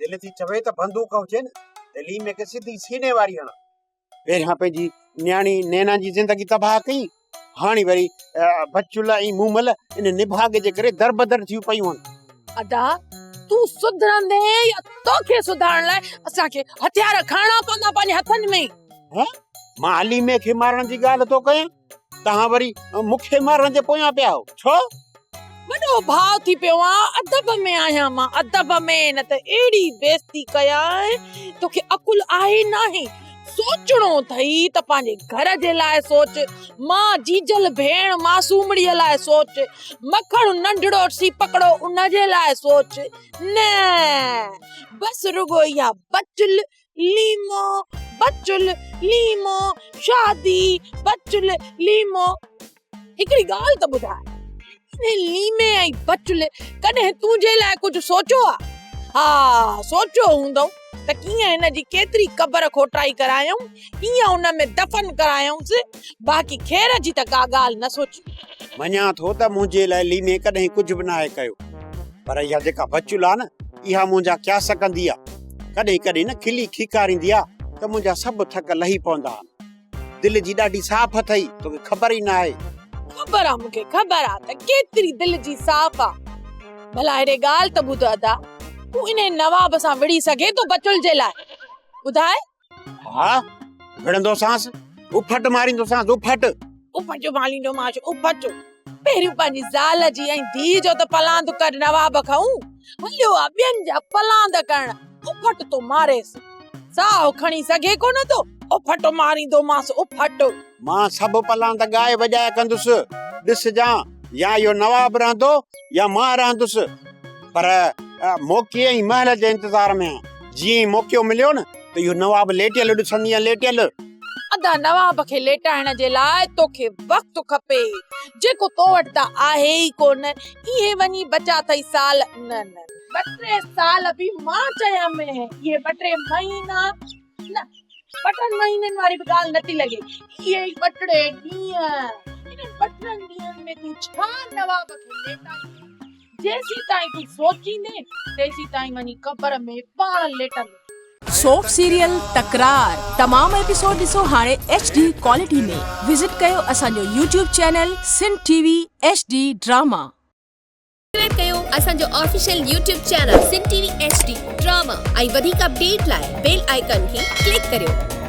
دل ٿي چوي ته بندوق هجي نه ته ليمي کي سڌي سيني واري هڻان. پهريان پنهنجي نياڻي نينا جي زندگي تباهه ڪئي، هاڻي وري بچل ۽ مومل ان نڀاڳ جي ڪري دربدر ٿيون پيون آهن. ادا تون سڌرندين يا توکي سڌارڻ لاء اسان کي هٿيار کڻڻا پوندا پنهنجي هٿن ۾. ها مان عليمي کي مارڻ جي ڳالهه ٿو ڪيان، توهان وري مون کي مارڻ جي پويان پيا آهيو، ڇو؟ وڏو ڀاء ٿي پيو آن، ادب ۾ آهيان مان ادب ۾، نه ته اهڙي بيعزتي ڪيانء، توکي عقل آهي ناهي، سوچڻو اٿئي ته پنهنجي گهر جي لاء سوچ، مان جيجل ڀيڻ معصومڙيء لاء سوچ، مکڻ ننڍڙو سيپڪڙو ان جي لاء سوچ، نه بس رڳو اها بچل ليمو، بچل ليمو، شادي، بچل ليمو. هڪڙي ڳالهه ته ٻڌاء، انهي ليمي ۽ بچل ڪڏهن تنهنجي لاء ڪجهه سوچيو آ؟ ها سوچيو هوندئون ته ڪيئن هن جي ڪيتري قبر کوٽائي ڪرايائون، ڪيئن ان ۾ دفن ڪرايائونس، باقي خير جي ته ڪا ڳالهه نه سوچي. مڃان ٿو ته منهنجي لاء ليمي ڪڏهن ڪجهه به ناهي ڪيو، پر اها جيڪا بچل آ نه، اها منهنجا قياس ڪندي آ. ڪڏهن ڪڏهن نه کلي کيڪاريندي آ ته منهنجا سڀ ٿڪ لهي پوندا آهن. دل جي ڏاڍي صاف اٿئي، توکي خبر ئي ناهي. خبر آ مونکي خبر آ ته ڪيتري دل جي صاف آ. ڀلا هيڏي ڳالهه ته ٻڌ ادا، تون انهي نواب سان وڙهي سگهين ٿو بچل جي لاء؟ ٻڌاء. ها وڙهندوسانس، اڦٽ ماريندوسانس، اڦٽ. اڦٽ ماريندومانس، اڦٽ. پهريون پنهنجي زال جي ۽ ڌيء جو ته پلاند ڪڍ نواب کئون، هليو آ ٻين جا پلاند ڪرڻ، اڦٽ ٿو ماريس. ساهه کڻي سگهي ڪونه ٿو، اڦٽ ماريندومانس، اڦٽ. مان سڀ پلاند ڳائي وڄائي ڪندس، ڏسجان يا اهو نواب رهندو يا مان رهندس. پر موقعي ۽ مهل جي انتظار ۾ آهيان، جيئن ئي موقعو مليو نه ته اهو نواب ليٽيل ڏسندينء ليٽيل. ادا نواب کي ليٽائڻ جي لاء توکي وقت کپي، جيڪو تو وٽ ته آهي ئي ڪونه، اهي وڃي بچا اٿئي سال، نه نه ٻه ٽي سال به مان چيم اهي ٻه ٽي مهينا نه ٻه ٽن مهينن واري به ڳالهه نٿي لڳي، اهي ئي ٻه ٽي ڏينهن، انهن ٻه ٽن ڏينهن ۾ تون ڇا نواب کي ليٽائيندين؟ جيسيتائين تون سوچيندين، تيسيتائين وڃي قبر ۾ پاڻ ليٽندين. سوپ سيريل تڪرار تمام ايپيسوڊ ڏسو هاڻي ايڇ ڊي ڪوالٽي ۾ وزٽ ڪيو اسان جو YouTube channel Sindh T V H D drama. Subscribe ڪيو اسان جو official YouTube channel Sindh T V H D drama ۽ وڌيڪ اپڊيٽ لاء بيل آئيڪان کي ڪلڪ ڪريو.